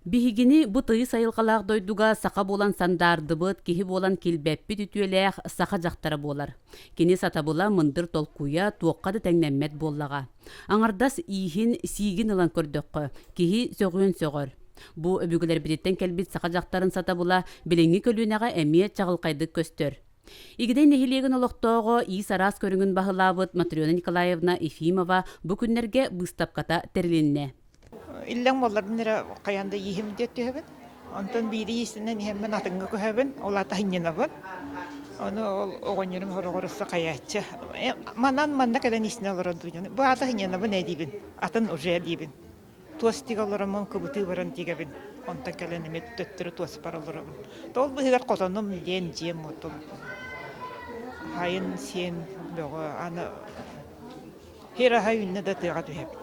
Биһигини бу тыйыс айылҕалаах дойдуга саха буолан сандаардыбыт, киһи буолан килбэппит үтүөлээх саха дьахтара буолар. Кини сатабыла, мындыр толкуйа туохха да тэҥнэммэт буоллаҕа. Аҥардас ииһин, сиигин ылан көрдөххө, киһи сөҕүөн сөҕөр. Бу өбүгэлэрбититтэн кэлбит саха дьахтарын сатабыла билиҥҥи көлүөнэҕэ эмиэ чаҕылхайдык көстөр. Игидэй нэһилиэгин олохтооҕо иис араас көрүҥүн баһылаабыт Матрена Николаевна Ефимова бу күннэргэ быыстапката тэрилиннэ. Иллэҥ буолларбын эрэ хайаан да ииһим диэт түһэбин. Онтон биири иистэнэн иһэммин атыҥҥа көһөбүн, ол аата сынньанабын. Ону ол оҕонньорум сороҕор өссө хайааччы. Манан манна кэлэн иистэнэ олорон дуу Бу аата сынньанабын ээ диибин, атын уже диибин. Туос тигэ олороммун кыбытыы баран тигэбин. Онтон кэлэн эмиэ төттөрү туоспар олоробун. Ол быыһыгар хотонум диэн дьиэм отум. Хайын сиэн бөҕө аны Хир аһа үүннэ да тыаҕа түһэбит.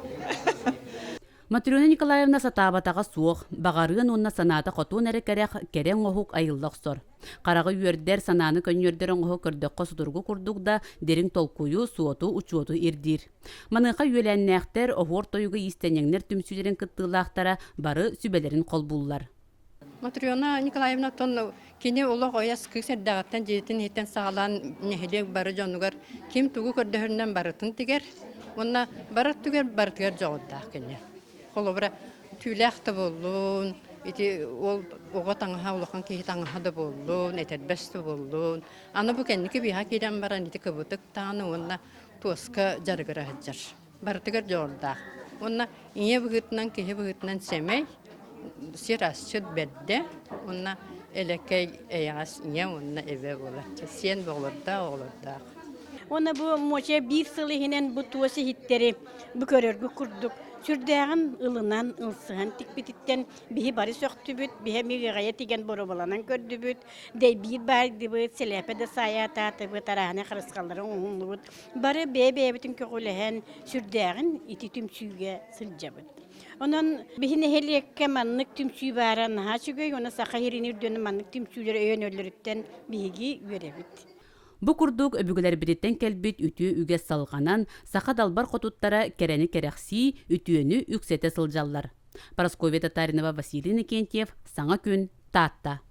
Матрена Николаевна сатаабатаҕа суох, баҕарыан уонна санаата хотуон эрэ кэрэх, кэрэ оҥоһук айылла охсор. Хараҕы үөрдэр, санааны көнньүөрдэр оҥоһук көрдөххө судургу курдук да, дириҥ толкуйу, суоту, учуоту ирдиир. Маныаха үөлээннээхтэр, оһуор тойуга иистэнньэҥнэр түмсүүлэрин кыттыылаахтара бары сүбэлэрин холбууллар. Матрена Николаевна оттон кини олох ойос кыыс эрдэҕиттэн дьиэтин иһиттэн саҕалаан нэһилиэк бары дьонугар ким тугу көрдөһөрүнэн барытын тигэр уонна бары өттүгэр барытыгар дьоҕурдаах кини. Холобура, түүлээх да буоллун, ити ол оҕо таҥаһа, улахан киһи таҥаһа да буоллун, этэрбэс да буоллун. Аны бу кэнники биһа киирэн баран ити кыбытык даҕаны уонна туоска дьарыгыра сылдьар. барытыгар дьоҕурдаах. Уонна ийэ быһыытынан, киһи быһыытынан сэмэй, сир асчыт бэрдэ уонна элэккэй эйэҕэс ийэ уонна эбэ буолар. Сиэн оҕолордоох оҕолордоох. Уонна бу Муоча биир сыл иһинэн бу туос иһиттэри бу көрөргүт курдук сүрдээҕин ылынан, ылсыһан тикпититтэн биһи бары сөхтүбүт, биһи эмиэ ыаҕайа тигэн боруобаланан көрдүбүт, дэйбиир баайдыбыт, сэлээпэ да саайаатаатыбыт, арааһынай харысхаллары оҥоһуллубут. Бары бэйэ-бэйэбитин көҕүлэһэн, сүрдээҕин ити түмсүүгэ сылдьабыт. Онон биһи нэһилиэккэ маннык түмсүү баара наһаа үчүгэй уонна Саха сирин үрдүнэн маннык түмсүүлэр өйөнөллөрүттэн биһиги үөрэбит. Бу курдук өбүгэлэрбититтэн кэлбит үтүө үгэс салҕанан, саха далбар хотуттара кэрэни кэрэхсии, үтүөнү үксэтэ сылдьаллар. Парасковья Татаринова, Василий Иннокентьев, Саҥа күн, Таатта.